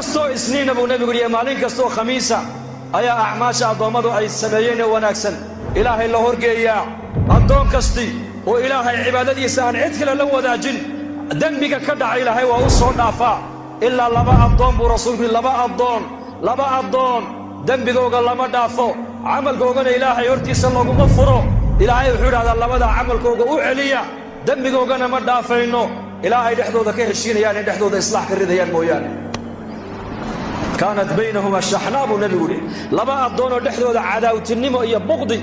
Kastoo Isniina buu Nebigu yidhi, maalin kastoo Khamiisa ayaa acmaasha addoommadu ay sameeyeen ee wanaagsan Ilaahay la horgeeyaa. Addoon kasti oo Ilaahay cibaadadiisa aan cid kale la wadaajin, dembiga ka dhaca Ilaahay waa u soo dhaafaa, ilaa laba addoon buu Rasuulku yidhi. Laba addoon, laba addoon dembigooga lama dhaafo, camalkoogana Ilaahay hortiisa laguma furo. Ilaahay wuxuu idhahdaa: "Labada camalkooga u celiya, dembigoogana ma dhaafayno ilaa ay dhexdooda ka heshiinayaan in dhexdooda islaax ka ridayaan mooyaane." كانت بينهما شحناء buu Nebigu yidhi. Laba addoonoo dhexdooda cadaawtinimo iyo buqdi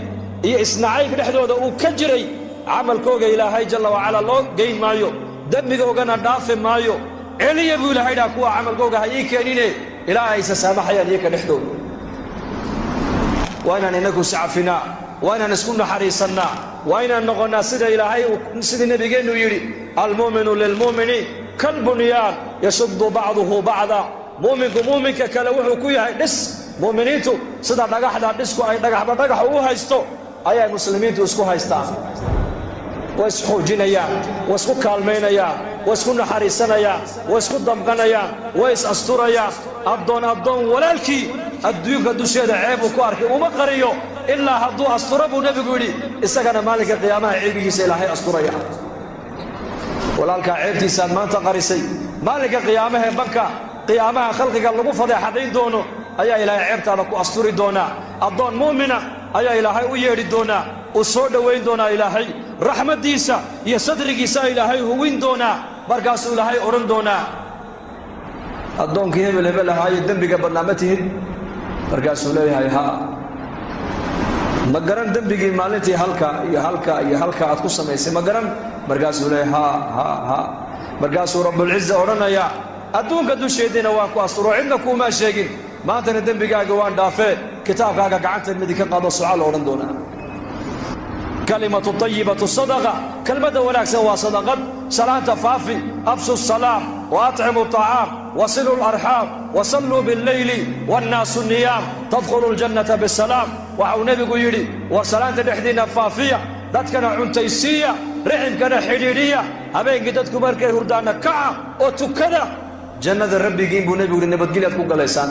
iyo isnacayb dhexdooda uu ka jiray, camalkooga Ilaahay jalla wacalaa loo geyn maayo, dembigoogana dhaafi maayo. "Celiya," buu Ilahay dhaha, "kuwa camalkooga ha ii keenine ilaa aysa saamaxayaan iyaka dhexdooda." Waa inaan inagu iscafinaa, waa inaan isku naxariisannaa, waa inaan noqonnaa sida Ilaahay, sidii Nebigeennu yidhi: "المؤمن للمؤمن كالبنيان يشد بعضه بعضا." Mu'minku mu'minka kale wuxuu ku yahay dhis. Mu'miniintu sida dhagaxda dhisku ay dhagaxba dhagax ugu haysto ayay muslimiintu isku haystaan. Way isxoojinayaan, way isku kaalmaynayaan, way isku naxariisanayaan, way isku damqanayaan, way is asturayaan. Addoon addoon walaalkii adduunka dusheeda ceeb uu ku arkay uma qariyo, ilaa hadduu asturo buu Nebigu yidhi, isagana maalinka qiyaamaha ceebihiisa Ilaahay asturaya. Walaalkaa ceebtiisaad maanta qarisay, maalinka qiyaamahee banka qiyaamaha khalqiga lagu fadeexadayn doono ayaa Ilaahay ceebtaada ku asturi doonaa. Addoon mu'mina ayaa Ilaahay u yeedhi doonaa, uu soo dhowayn doonaa, Ilaahay raxmaddiisa iyo sadrigiisa Ilaahay huwin doonaa. Markaasuu Ilaahay odhan doonaa: "Addoonkii hebel hebel ahaayo dembiga badnaa ma tihid?" Markaasuu leeyahay: "Haa." "Ma garan dembigii maalintii halka iyo halka iyo halka aad ku samaysay? Ma garan?" Markaasuu leeyahay: "Haa, haa, haa." Markaasuu Rabbulciza odhanayaa: "Adduunka dusheediina waan ku asturo, cidna kuumaa sheegin, maantana dembigaaga waan dhaafee, kitaabkaaga gacanta midig ka qaado, soca," la odhan doonaa. الكلمة الطيبة صدقة, kelmadda wanaagsan waa sadaqad. Salaanta faafi. أفشوا السلام وأطعموا الطعام وصلوا الأرحام وصلوا بالليل والناس نيام تدخلوا الجنة بسلام. Waxau Nebigu yidhi: war salaanta dhexdiinna faafiya, dadkana cuntaysiiya, riximkana xidhiidhiya, habeenkii dadku markay hurdaanna kaca oo tukada. Jannada Rabbigiin buu Nebigu yidhi nabadgelyaad ku galaysaan.